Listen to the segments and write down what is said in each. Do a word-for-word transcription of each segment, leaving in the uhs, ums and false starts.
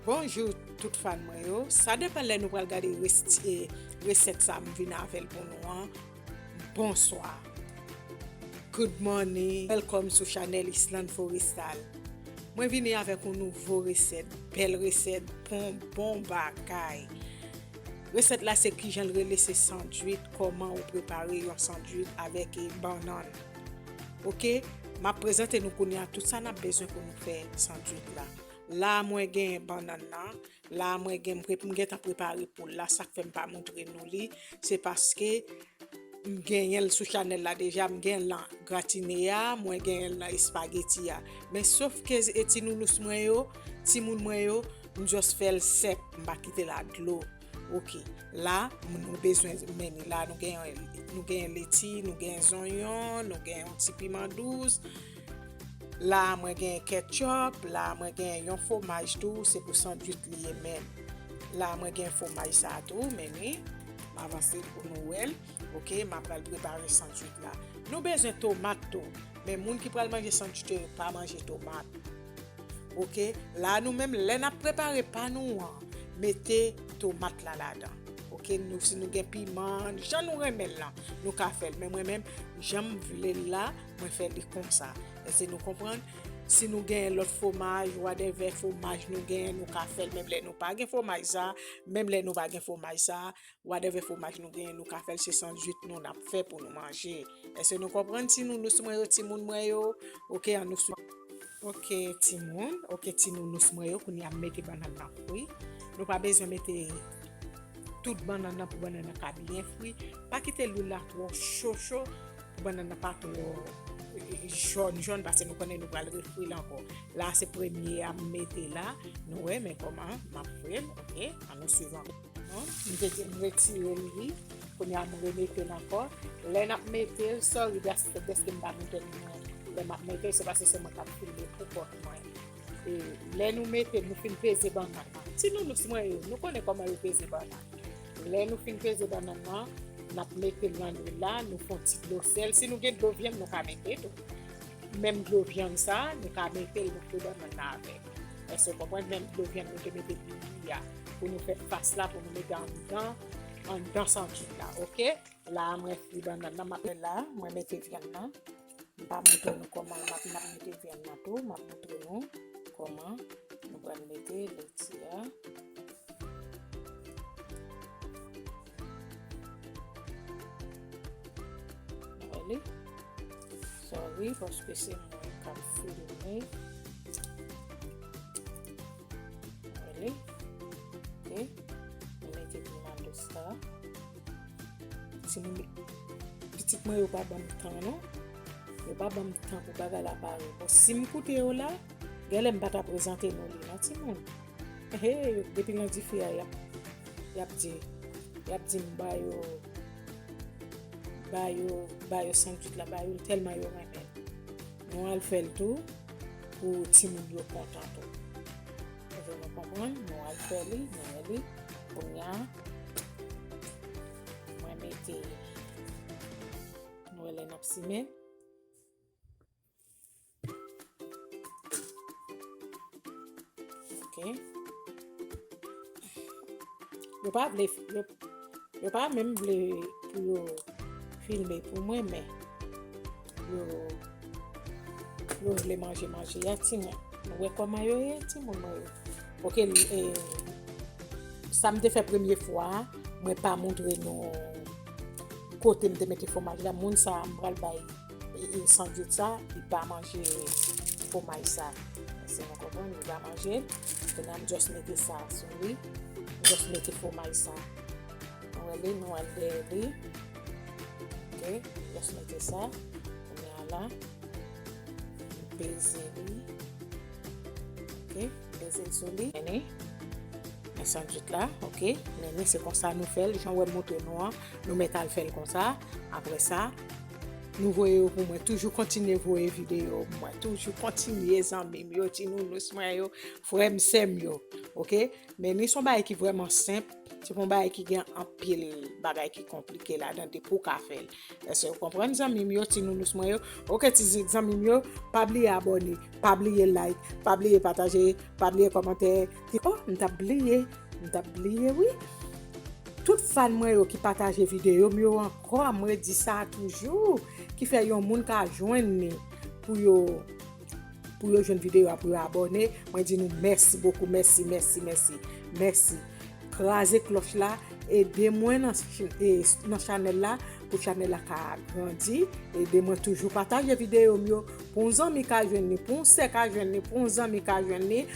Bonjou tout fan mwen yo. Sa depann lè nou pral gade resti- eh, resèt sa m vin avè l pou nou an. Bonswa. Good morning. Welcome sou chanèl Island Forestal. Mwen vini avèk yon nouvo resèt, bèl resèt, bon, bon bagay. Resèt la se kijan l rele, se sandwich, kòman ou prepare yon sandwich avèk, eh, bannann. Oke, m ap prezante nou kounye a tout sa n ap bezwen pou nou fè sandwich la. La mwen gen bannann nan, la mwen gen, m pre- m gentan prepare poul la, sa k fè m pa montre nou li, se paske m genyen l sou chanèl la deja, m genyen l nan gratine a, mwen genyen l nan espageti a. Men sof ke e ti nounous mwen yo, timoun mwen yo, m just fè l sèk, m pa kite la dlo. Oke, la, m- nou bezwen men ni la, nou gen, nou gen leti, nou gen zonyon, nou gen yon ti piman dous. La, mwen gen ketchup, la, mwen gen yon fwomaj tou, se pou sandwich li ye menm. La, mwen gen fwomaj sa tou, men ni, m avanse l pou nou wè l. Oke, m ap pral prepare sandwich la. Nou bezwen tomat tou, men moun ki pral manje sandwich yo pa manje tomat. Oke, la nou menm, lè n ap prepare pa nou an, mete tomat la ladan. Oke, nou, si nou gen piman, jan nou renmen l lan, nou ka fè l. Men mwen menm, jan m vle l la, mwen fè li konsa. Èske nou konprann? Si nou gen lòt fwomaj, whatever fwomaj nou gen, nou ka fè l. Menm lè nou pa gen fwomaj sa, menm lè nou pa gen fwomaj sa, whatever fwomaj nou gen, nou ka fè l, se sandwich nou n ap fè pou nou manje. Èske nou konprann, ti nounous mwen yo, timoun mwen yo? Oke, an nou sou. Oke, timoun, oke, ti nounous mwen yo, kounye a m mete bannann nan fri. Nou pa bezwen mete tout bannann nan pou bannann nan ka byen fri. Pa kite lwil la twò cho cho pou bannann nan pa twò, eh, jòn jòn, paske nou konnen nou pral refri l ankò. La, se premye a m mete la. Nou wè, men kòman m ap fri l, oke? An nou swiv ankò. M te di m retire l, wi. Kounye a m remete l ankò. Lè n ap mete l, sorry, dèske, dèske m pa montre nou lè m ap mete l, se paske se mwen k ap filme pou kont mwen. E lè nou mete l, nou fin peze bannann nan. Ti nounous mwen yo, nou konnen kòman yo peze bannann. Lè nou fin peze bannann nan, n ap mete l nan lwil la, nou fè yon ti dlo sèl. Si nou gen dlo vyann, nou ka mete tou. Menm dlo vyann sa, nou ka mete l, nou fri bannann nan avè l. Èske w konprann? Menm dlo vyann nou te mete pou bouyi a, pou nou fè fas la, pou nou mete anndan, anndan sandwich la, oke? La, mwen fri bannann nan, m ap la, mwen mete vyann nan. M pa montre nou kòman m ap, m ap mete vyann nan tou, m ap montre nou kòman nou pral mete leti a. Nou wè li? Sorry, paske se mwen k ap filme. Nou wè li? Oke. Nou mete piman dous la. Timoun, pitit mwen yo pa ban m tan, non. Yo pa ban m tan pou bagay la pare. Bon, si m koute yo la, genlè m pa ta prezante nou li, non, timoun. Hey, depi nan dife a, y ap, y ap di, y ap di m ba yo, ba yo, ba yo sandwich la, ba yo l tèlman yo renmen l. Nou al fè l tou pou timoun yo kontan tou. Èske nou konprann? Nou al fè li, nou wè li. Kounye a, mwen mete, nou wè lè n ap simen. Oke. Yo pa vle, yo, yo pa menm vle pou yo filme pou mwen, men yo, yo vle manje manje a, timoun. Nou wè kòman yo ye, timoun mwen yo. Oke, e, sa m te fè premye fwa a, mwen pa montre nou kote m te mete fwomaj la. Moun sa a, m pral bay e, e sandwich sa, li pa manje fwomaj sa. Èske nou konprann? Li pa manje l. Kounye a m just mete sa sou li. M just mete fwomaj sa. Nou wè li, nou al dèyè li. Oke, just mete sa. Kounye a la, m peze li. Oke, m peze l sou li. Men ni, men sandwich la, oke. Men ni, se konsa nou fè l. Jan w wè m montre nou an, nou mèt al fè l konsa. Apre sa, nou voye yo pou mwen. Toujou kontinye voye videyo pou mwen. Toujou kontinye, zanmi m yo, ti nounous mwen yo, frè m, sè m yo. Oke? Men li se yon bagay ki vrèman senp. Se pa yon bagay ki gen anpil bagay ki konplike ladan depi w ka fè l. Èske w konprann, zanmi m yo, ti nounous mwen yo? Oke, ti zi-, zanmi m yo, pa bliye abòne, pa bliye like, pa bliye pataje, pa bliye kòmante. Oh, m t ap bliye, m t ap bliye, wi. Tout fan mwen yo ki pataje videyo m yo ankò, m redi sa toujou, ki fè yon moun ka jwenn li pou yo, pou yo jwenn videyo a, pou yo abòne. Mwen di nou mèsi bokou, mèsi, mèsi, mèsi, mèsi. Kraze klòch la, ede mwen nan ch-, e, nan chanèl la, pou chanèl la ka grandi. Ede mwen toujou pataje videyo m yo, pou yon zanmi ka jwenn li, pou yon sè ka jwenn li, pou yon zanmi ka jwenn li,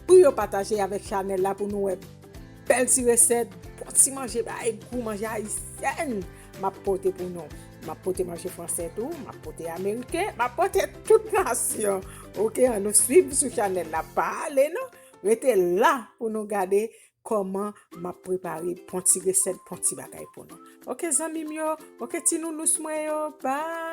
pou yo pataje avèk chanèl la, pou nou wè bèl ti resèt, bon ti manje, bay gou, manje ayisyèn. M ap pote pou nou. M ap pote manje fransè tou, m ap pote ameriken, m ap pote tout nasyon. Oke, ann nou swiv sou chanèl la. Pa ale non. Rete la pou nou gade kòman m ap prepare bon ti resèt, bon ti bagay pou nou. Oke, zanmi m yo. Oke, ti nounous mwen yo. Bye.